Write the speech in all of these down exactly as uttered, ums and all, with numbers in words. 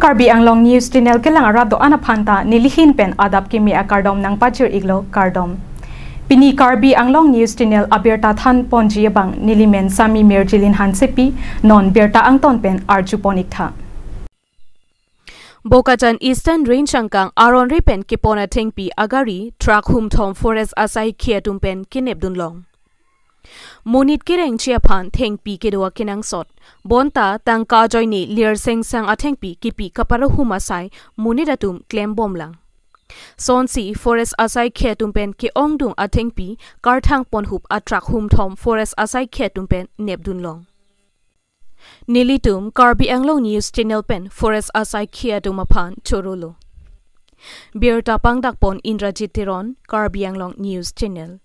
Karbi Anglong News Channel kelang arat do-an aphan ta nelihin pen adap kimi akardom nangpajir-iklo, kardom. Pini Karbi Anglong News Channel abirta thanponji abang nelimen Sami Mirjilin Hansepi, non birta angton pen arjupon-iktha. Bokajan Eastern Range angkang aron-re pen kepon athengpi agari truck humthom forest asaikhi atum pen kenepdunlong. Monit kerengji aphan thengpi kedo akenangsot, bonta tangka ajoine lir sengsang athengpi kipi kaparahum asai monit atum klembomlang. Sonsi forest asaikhi atum pen ke-ongdung athengpi karthang ponhup a-truck humthom forest asaikhi atum pen nepdunlong. Nelitum Karbi Anglong News Channel pen forest asaikhi atum aphan chorolo. Birta pangdakpon Indrajit Teron, Karbi Anglong News Channel.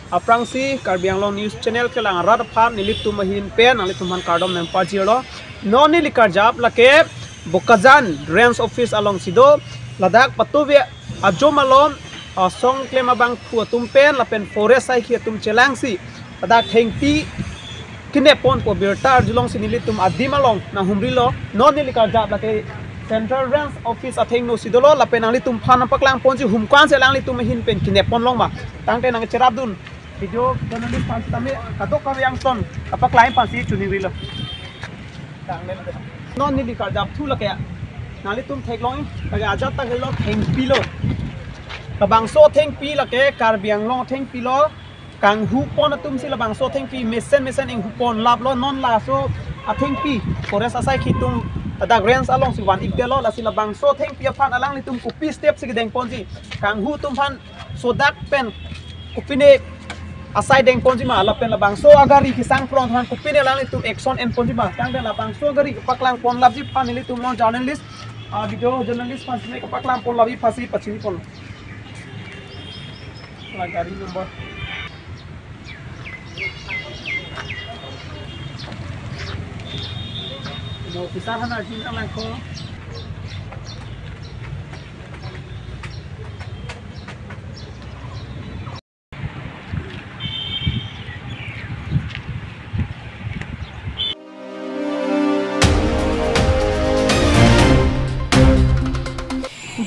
Aphrangsi Karbi Anglong News Channel kelang arat aphan nelitum ahin pen nanglitum aphan kardom nangpajirlo. Non neli karjap lake Bokajan Range Office alongsi do, ladak patuve ajom alom, ah, song klem abangphu atum pen lapen forest asaikhi atum chelangsi ladak thengpi kenepponpo birta arjulongsi nelitum adim along nanghumrilo. Non neli karjap lake Central Range Office athengno si dolo, lapen nanglitum aphan nangpaklangponji humko-ansi alanglitum ahin pen kenepponlong ma. Tangte nangcherapdun video journalist aphan sitame kadokave angton kapaklang aphansi choningrilo. Non neli karjapthu lake, nanglitum theklong, lake ajat ta helo thengpilo. Labangso thengpi lake Karbi Anglong thengpilo. Kanghupon atumsi labangso thengpi mesen mesen inghuponlaplo. Non laso athengpi forest asaikhi atum ladak range alongsi van-ikdetlo, lasi labangso thengpi aphan alanglitum kopi step si kedengponji, kanghu atum aphan sodak pen kopine asai dengponji ma, lapen labangso agari kesang prong aphan kopine alanglitum action enponji ma. Tangte labangso agari kepaklangponlapji aphan nelitum non journalist, ah, video journalist aphan sitame kepaklangponlapji aphansi pachinipon. La gari number. Mo officer hana jin alangko.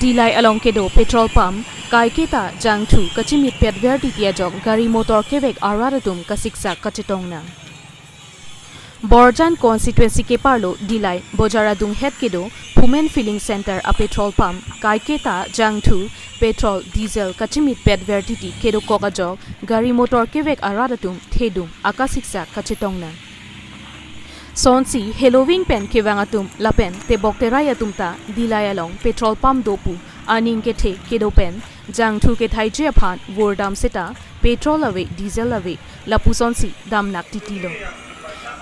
Dillai along kedo petrol pump kaiketa jangthu kachimitpet ver titi ajok gari motor kevek arat atum kasiksak kachetong nang. Borjan constituency keparlo Dillai bojar adunghet kedo Phumen Filling Center a petrol pump kaiketa jangthu petrol diesel kachimitpet ver titi kedokok ajok gari motor kevek arat atum thedung akasiksak kachetong nang. Sonsi heloving pen kevang atum lapen tebok terai atum ta Dillai along petrol pump do pu aning kethe kedo pen jangthu kethaiji aphan vurdam seta petrol ave, diesel ave, lapusonsi damnak titilo.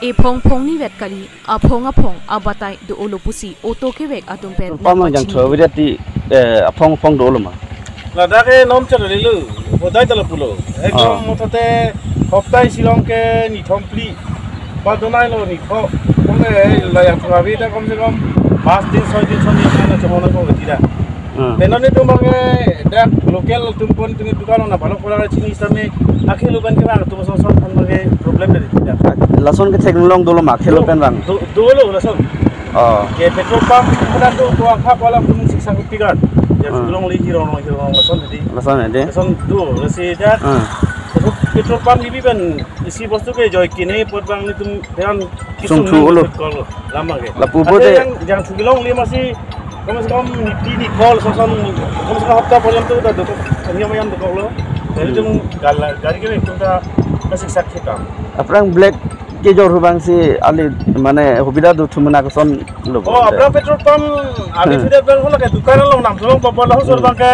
Ephong phongni vet kali, aphong aphong abatai do-olo pusi auto kevek atum pen pam nang jangthu nangpachini. Ave dati, eh, aphong aphong do-olo ma. Ladak ke nom chalilo, bodai tala pulo. Ekdom ah. Mothate hoptai silong ke nithom phli. Ba donailo nikho. Kome la jangthu ave ta kom se kom pas din, soi din, soi din na chomona ko tida. Hmm. Penone tum bang ke dak local tum pon tum dukan na balo kola chini same akhil uban ke bang tum song song kan bang ke problem dari tida. Lason ke theklong dolo ma akhil uban bang. Do, dolo lason. Oh. Ke petrol pump kita tu ko akha pala pun siksa kutikan. Ya hmm. Tulong li hirong hirong lason tadi. Lason tadi. Lason do lasi dak. Hmm. Petrol pump ni bi ban isi bostu ke joi kine pot bang ni tum beran kisung sungthu ni ulo. Kol lama ke. Lapu ate bote. Yang, yang sugilong lima si, kom se kom niti ni kol soson, kom se kom hapta porjonto ta dokok, kami yang dokoklo. Jadi hmm. Tum gala, gari ke tum ta kasih sakit kam. Aphrang black kejor hubang si ali mane hobida do thumna koson lo. Oh, aphrang petrol pump, ali hmm. Sudah bang hola ke dukan lo nam tolong papa lo sur hmm. Bang ke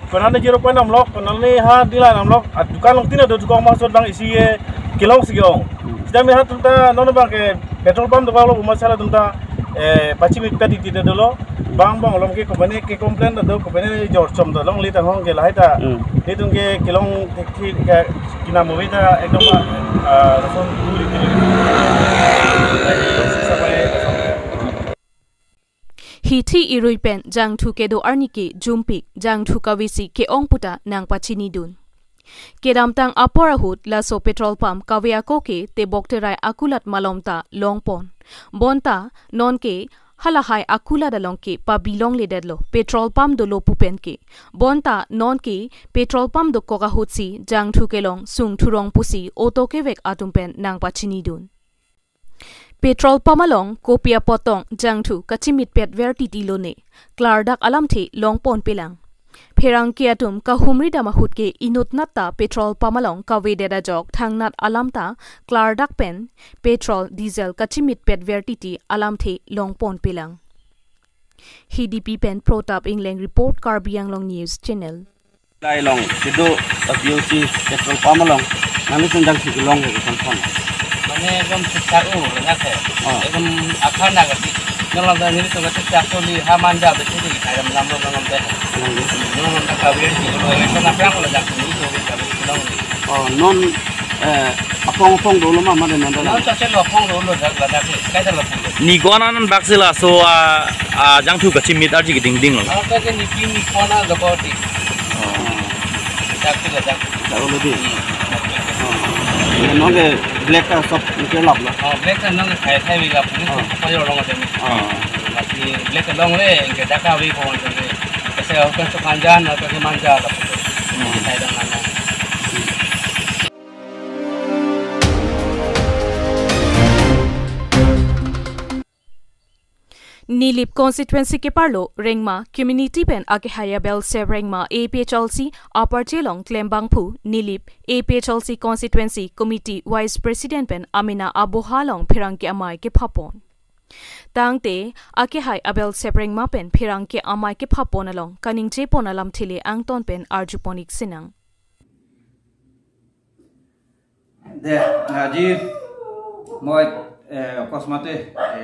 Konane zero point namlok, konane ha Dillai namlok, a dukan along tin ado dukan masot bang isi ye kelong si ong. Hmm. Sita mi ha tum ta non bang ke petrol pump do bang lo buma sala tum ta, eh, pachimit pet iti dolo, bang bang along ke company ke complain do, company jor chom do long li ta hong ke lahai ta. Hmm. Ni tum ke kelong thik thik ke kina movie ta ekdom, ah, lason duri duri. Hithi irui pen jangthu kedo arni ke jumpik jangthu kavesi ke-ong puta nangpachinidun. Kedamtang apor ahut laso petrol pump kave ako ke tebok terai akulat malom ta longpon. Bonta nonke halahai akulat along ke pabi longledetlo petrol pump dolo pu pen ke. Bonta nonke petrol pump dokok ahutsi jangthu kelong sung thurong pusi auto kevek atum pen nangpachinidun. Petrol pump along kopi apot tong jangthu kachimitpet ver titi lone, klardak alamthe longponpelang. Pherangke atum kahumri dam ahut ke inutnat ta petrol pump along kavedet ajok thangnat alam ta klardak pen petrol, diesel kachimitpet ver titi alamthe longponpelang. Hidipi pen Protap Ingleng report, Karbi Anglong News Channel. Lai along kedo P O C petrol pump along nangli tun jangthu kelong ke kosonson? Mane ekdom thik thak o, ladak hai. Oh. Ekdom akhan na kati. Nang lam neli tun thik thak o, neli ha manja besi di, kaya lam lam lam lam deh. Hmm. Nang lam ta kave di, kalau election apa yang ladak ni itu kave kelong. Oh, non, eh, apong apong dolo ma, mane nanda. Non ta chelo apong dolo dak ladak hai. Kaita lo apong dolo. Ni gona non bak sila so, ah, ah, jangthu kachimit arji keding ding lo. Ah, kaita ni pin ni kona lo koti. Oh. Dak tu ladak. Dak lo di. Hmm. Oh. Ya, non ke black ta sob ni ke lap lo. Oh, black ta non ke khai khai bi lap ni. Oh. Kaya long ada ni. Oh. Tapi black ta longle, ke dak kave ko ni. Kasi ako kan so kanjan, ako ke manja lap. Hmm. Kita dah mana. Nilip constituency keparlo Rengma community pen akehai abel sep Rengma A P H L C aparti along klembangphu Nilip A P H L C constituency committee vice president pen amena aboha along pherangke amei kephapon. Tangte akehai abel sep Rengma pen pherangke amei kephapon along kaningjepon alamthe le angton pen arjuponik sinang. দে, আজি মই, এ, অকস্মাতে, এ,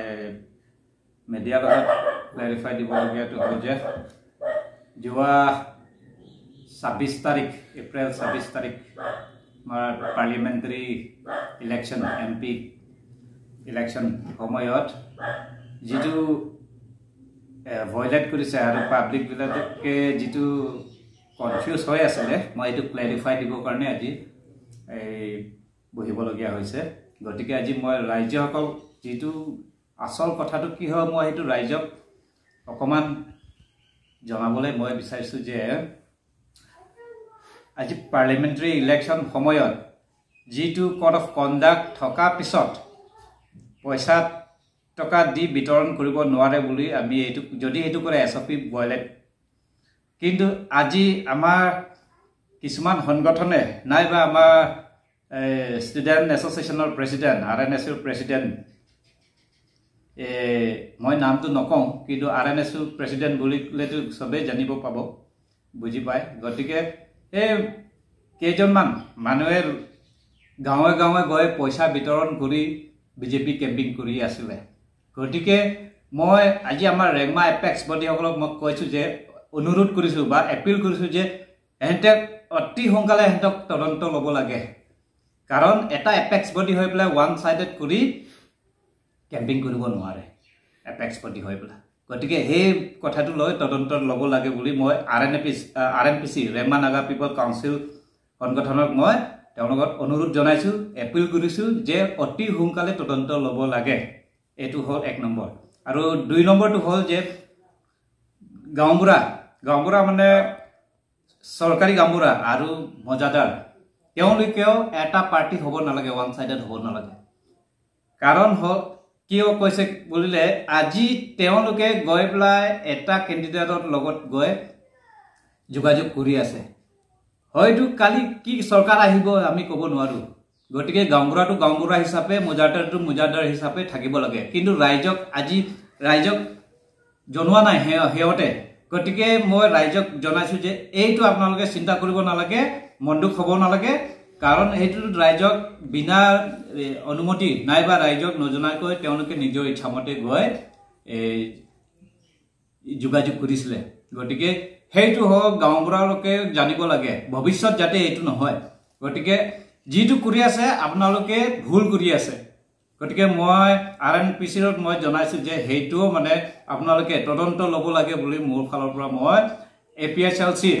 মিডিয়াৰ লগত ক্লেৰিফাই দিবলগীয়াটো হ'ল যে যোৱা ছাব্বিছ তাৰিখ, এপ্ৰিল ছাব্বিছ তাৰিখ আমাৰ পাৰ্লিমেণ্টেৰী ইলেকশ্যন, এম পি ইলেকশ্যন সময়ত যিটো, এ, ভায়লেট কৰিছে আৰু পাব্লিকবিলাকে যিটো কনফিউজ হৈ আছিলে, মই এইটো ক্লেৰিফাই দিবৰ কাৰণে আজি এই বহিবলগীয়া হৈছে। গতিকে আজি মই ৰাইজসকল যিটো আচল কথাটো কি হয়, মই সেইটো ৰাইজক অকণমান জনাবলৈ মই বিচাৰিছোঁ যে আজি পাৰ্লিমেণ্টেৰী ইলেকশ্যন সময়ত যিটো কোড অফ কণ্ডাক্ট থকা পিছত পইচা টকা দি বিতৰণ কৰিব নোৱাৰে বুলি আমি এইটো, যদি সেইটো কৰে এছ অ' পি ভায়লেট। কিন্তু আজি আমাৰ কিছুমান সংগঠনে নাইবা আমাৰ, এ, ষ্টুডেণ্ট এছ'চিয়েশ্যনৰ প্ৰেচিডেণ্ট, আৰ এন এছৰ প্ৰেচিডেণ্ট, এ, মই নামটো নকওঁ, কিন্তু আৰ এন এছৰ প্ৰেচিডেণ্ট বুলিলেতো চবেই জানিব পাব, বুজি পায়। গতিকে এই কেইজনমান মানুহে গাঁৱে গাঁৱে গৈ পইচা বিতৰণ কৰি বিজেপি কেম্পিং কৰি আছিলে। গতিকে মই আজি আমাৰ ৰেংমা এপেক্স বডিসকলক মই কৈছোঁ যে, অনুৰোধ কৰিছোঁ বা এপিল কৰিছোঁ যে এহেঁতে অতি সোনকালে এহেঁতক তদন্ত ল'ব লাগে। কাৰণ এটা এপেক্স বডি হৈ পেলাই ওৱান ছাইডেড কৰি কেম্পিং কৰিব নোৱাৰে এপেক্স বডি হৈ পেলাই। গতিকে সেই কথাটো লৈ তদন্ত ল'ব লাগে বুলি মই R N A P, R N P C, Rengma Naga people council সংগঠনক মই তেওঁলোকক অনুৰোধ জনাইছোঁ, এপিল কৰিছোঁ যে অতি সোনকালে তদন্ত ল'ব লাগে। এইটো হ'ল এক নম্বৰ। আৰু দুই নম্বৰটো হ'ল যে গাঁওবুঢ়া, গাঁওবুঢ়া মানে চৰকাৰী গাঁওবুঢ়া আৰু মজাদাৰ, তেওঁলোকেও এটা পাৰ্টি হ'ব নালাগে, ওৱান ছাইডেড হ'ব নালাগে। কাৰণ হ-, কিয় কৈছে বুলিলে, আজি তেওঁলোকে গৈ পেলাই এটা কেণ্ডিডেটৰ লগত গৈ যোগাযোগ কৰি আছে। হয়তো কালি কি চৰকাৰ আহিব আমি ক'ব নোৱাৰোঁ। গতিকে গাঁওবুঢ়াটো গাঁওবুঢ়া হিচাপে, মজাদাৰটো মজাদাৰ হিচাপে থাকিব লাগে। কিন্তু ৰাইজক আজি, ৰাইজক জনোৱা নাই সে-, সিহঁতে। গতিকে মই ৰাইজক জনাইছোঁ যে এইটো আপোনালোকে চিন্তা কৰিব নালাগে, মন দুখ হ'ব নালাগে, কাৰণ এইটো ৰাইজক বিনা, এ, অনুমতি নাইবা ৰাইজক নজনাকৈ তেওঁলোকে নিজৰ ইচ্ছামতে গৈ, এ, যোগাযোগ কৰিছিলে। গতিকে সেইটো হওক, গাঁওবুঢ়ালোকে জানিব লাগে, ভৱিষ্যত যাতে এইটো নহয়। গতিকে যিটো কৰি আছে আপোনালোকে ভুল কৰি আছে। গতিকে মই আৰ এন পি চিত মই জনাইছোঁ যে সেইটো মানে আপোনালোকে তদন্ত ল'ব লাগে বুলি মোৰ ফালৰ পৰা মই এ পি এইচ এল চি,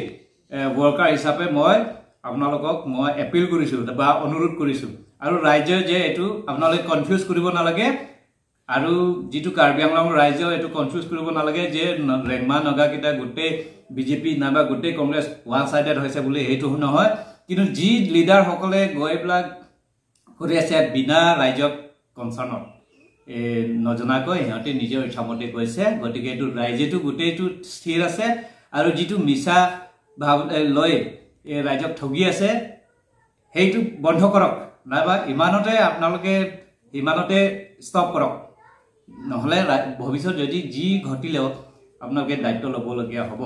এ, ৱৰ্কাৰ হিচাপে মই আপোনালোকক মই এপিল কৰিছোঁ বা অনুৰোধ কৰিছোঁ। আৰু ৰাইজে যে এইটো আপোনালোকে কনফিউজ কৰিব নালাগে, আৰু যিটো কাৰ্বি আংলং ৰাইজেও এইটো কনফিউজ কৰিব নালাগে যে ন-, ৰেংমা নগাকেইটা গোটেই বিজেপি নাইবা গোটেই কংগ্ৰেছ ওৱান ছাইডেড হৈছে বুলি, সেইটো নহয়। কিন্তু যি লিডাৰসকলে গৈ পেলাই কৰি আছে বিনা ৰাইজক কনচাৰ্ণত, এ, নজনাকৈ সিহঁতে নিজৰ ইচ্ছামতে কৈছে। গতিকে এইটো ৰাইজেতো গোটেইটো স্থিৰ আছে। আৰু যিটো মিছা ভাৱ, এ, লৈ, এ, ৰাইজক ঠগি আছে, সেইটো বন্ধ কৰক, নাইবা ইমানতে আপোনালোকে ইমানতে ষ্টপ কৰক। নহ'লে ৰা-, ভৱিষ্যত যদি যি ঘটিলেও আপোনালোকে দায়িত্ব ল'বলগীয়া হ'ব।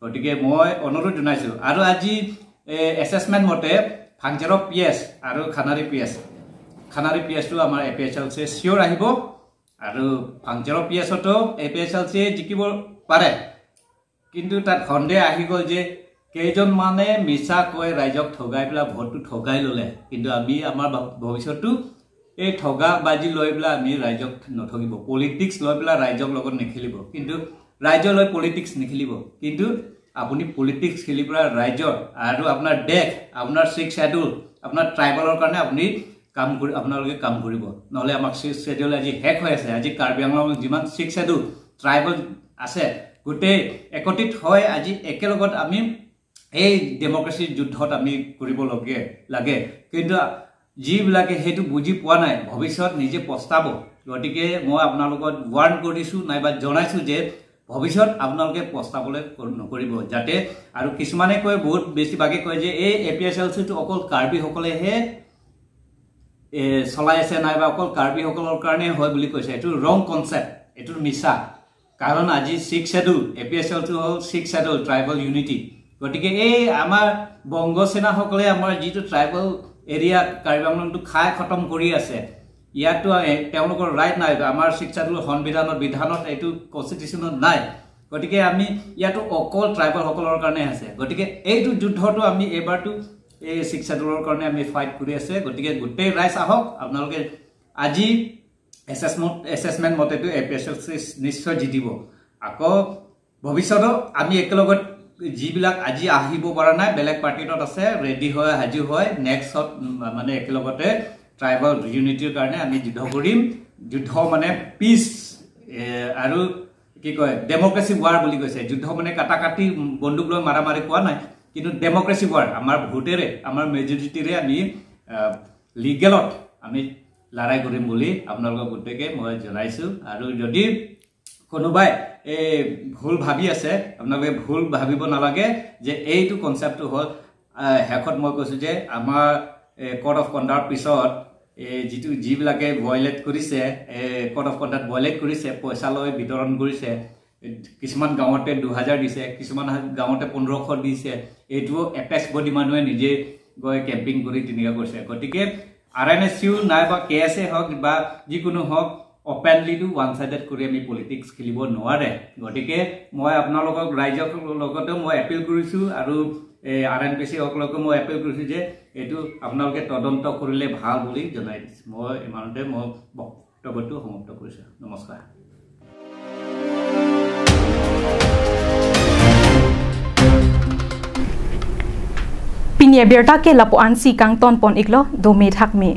গতিকে মই অনুৰোধ জনাইছোঁ। আৰু আজি, এ, এছেচমেণ্ট মতে ফাংচেৰ পি এছ আৰু খানাৰী পি এছ, খানাৰী পি এছটো আমাৰ এ পি এইচ এল চি চিয়ৰ আহিব। আৰু ফাংচেৰ পি এছতো এ পি এইচ এল চি জিকিব পাৰে। কিন্তু তাত সন্দেহ আহি গ'ল যে কেইজনমানে মিছা কৈ ৰাইজক ঠগাই পেলাই ভোটটো ঠগাই ল'লে। কিন্তু আমি আমাৰ ভ-, ভৱিষ্যতটো এই ঠগা বাজি লৈ পেলাই আমি ৰাইজক নঠগিব, পলিটিক্স লৈ পেলাই ৰাইজৰ লগত নেখেলিব। কিন্তু ৰাইজৰ লৈ পলিটিক্স নেখেলিব। কিন্তু আপুনি পলিটিক্স খেলি পেলাই ৰাইজৰ আৰু আপোনাৰ দেশ, আপোনাৰ ছিক্স শ্বেডিউল, আপোনাৰ ট্ৰাইবেলৰ কাৰণে আপুনি কাম কৰি, আপোনালোকে কাম কৰিব। নহ'লে আমাক ছিক্স শ্বেডিউল আজি হেক হৈ আছে। আজি কাৰ্বি আংলং যিমান ছিক্স শ্বেডিউল ট্ৰাইবেল আছে, গোটেই একত্ৰিত হৈ আজি একেলগত আমি এই ডেমক্ৰেচিৰ যুদ্ধত আমি কৰিবলগীয়া লাগে। কিন্তু যিবিলাকে সেইটো বুজি পোৱা নাই, ভৱিষ্যত নিজে পস্তাব। গতিকে মই আপোনালোকক ৱাৰ্ণ কৰিছোঁ, নাইবা জনাইছোঁ যে ভৱিষ্যত আপোনালোকে পস্তাবলৈ কৰ-, নকৰিব যাতে। আৰু কিছুমানে কয়, বহুত বেছিভাগে কয় যে এই এ পি এইচ এল চিটো অকল কাৰ্বিসকলেহে, এ, চলাই আছে, নাইবা অকল কাৰ্বিসকলৰ কাৰণে হয় বুলি কৈছে। এইটো ৰং কনচেপ্ট, এইটো মিছা। কাৰণ আজি six schedule, A P H L চিটো হ'ল ছিক্স শ্বেডিউল, ট্ৰাইবেল ইউনিটি। গতিকে এই আমাৰ বংগ সেনাসকলে আমাৰ যিটো ট্ৰাইবেল এৰিয়া কাৰ্বি আংলংটো খাই খতম কৰি আছে, ইয়াততো, এ, তেওঁলোকৰ ৰাইট নাই। আমাৰ ছিক্স শ্বেডিউল সংবিধানত, বিধানত, এইটো কনষ্টিটিউশ্যনত নাই। গতিকে আমি ইয়াতো অকল ট্ৰাইবেলসকলৰ কাৰণে আছে। গতিকে এইটো যুদ্ধটো আমি এইবাৰতো এই ছিক্স শ্বেডিউলৰ কাৰণে আমি ফাইট কৰি আছে। গতিকে গোটেই ৰাইজ আহক, আপোনালোকে আজি এছেচমেণ্ট, এছেচমেণ্ট মতেতো এ পি এইচ এল চি নিশ্চয় জিতিব। আকৌ ভৱিষ্যতেও আমি একেলগত যিবিলাক আজি আহিব পৰা নাই, বেলেগ পাৰ্টিত আছে, ৰেডি হয়, সাজু হয়, নেক্সটত, উম, মানে একেলগতে ট্ৰাইবেল ইউনিটিৰ কাৰণে আমি যুদ্ধ কৰিম। যুদ্ধ মানে পিচ, এ, আৰু কি কয়, ডেমক্ৰেচি ৱাৰ বুলি কৈছে। যুদ্ধ মানে কাটাকাটি, উম, বন্দুক লৈ মাৰামাৰি কোৱা নাই, কিন্তু ডেমক্ৰেচি ৱাৰ, আমাৰ ভোটেৰে, আমাৰ মেজৰিটিৰে আমি, আহ, লিগেলত আমি লৰাই কৰিম বুলি আপোনালোকক গোটেইকে মই জনাইছোঁ। আৰু যদি কোনোবাই এই ভুল ভাবি আছে, আপোনালোকে ভুল ভাবিব নালাগে যে এইটো কনচেপ্টটো হ'ল, আহ, শেষত মই কৈছোঁ যে আমাৰ, এ, কোড অফ কণ্ডাক্টৰ পিছত, এ, যিটো, যিবিলাকে ভায়লেট কৰিছে, এ, কোড অফ কণ্ডাক্ট ভায়লেট কৰিছে, পইচা লৈ বিতৰণ কৰিছে, এ, কিছুমান গাঁৱতে দুহাজাৰ দিছে, কিছুমান হা-, গাঁৱতে পোন্ধৰশ দিছে। এইটো এপেক্স বডি মানুহে নিজে গৈ কেম্পিং কৰি তেনেকুৱা কৰিছে। গতিকে আৰ এন এছ ইউ নাইবা কে এছ এ হওক বা যিকোনো হওক, অপেনলিটো ওৱান ছাইডেড কৰি আমি পলিটিক্স খেলিব নোৱাৰে। গতিকে মই আপোনালোকক, ৰাইজৰ লগতে মই এপিল কৰিছোঁ আৰু, এ, আৰ এন পি চি সকলকো মই এপিল কৰিছোঁ যে এইটো আপোনালোকে তদন্ত কৰিলে ভাল বুলি জনাই দিছোঁ। মই ইমানতে মই বক্তব্যটো সমাপ্ত কৰিছোঁ। নমস্কাৰ। Pini abirta ke lapu-ansi kangton pon iklo, dome thakme.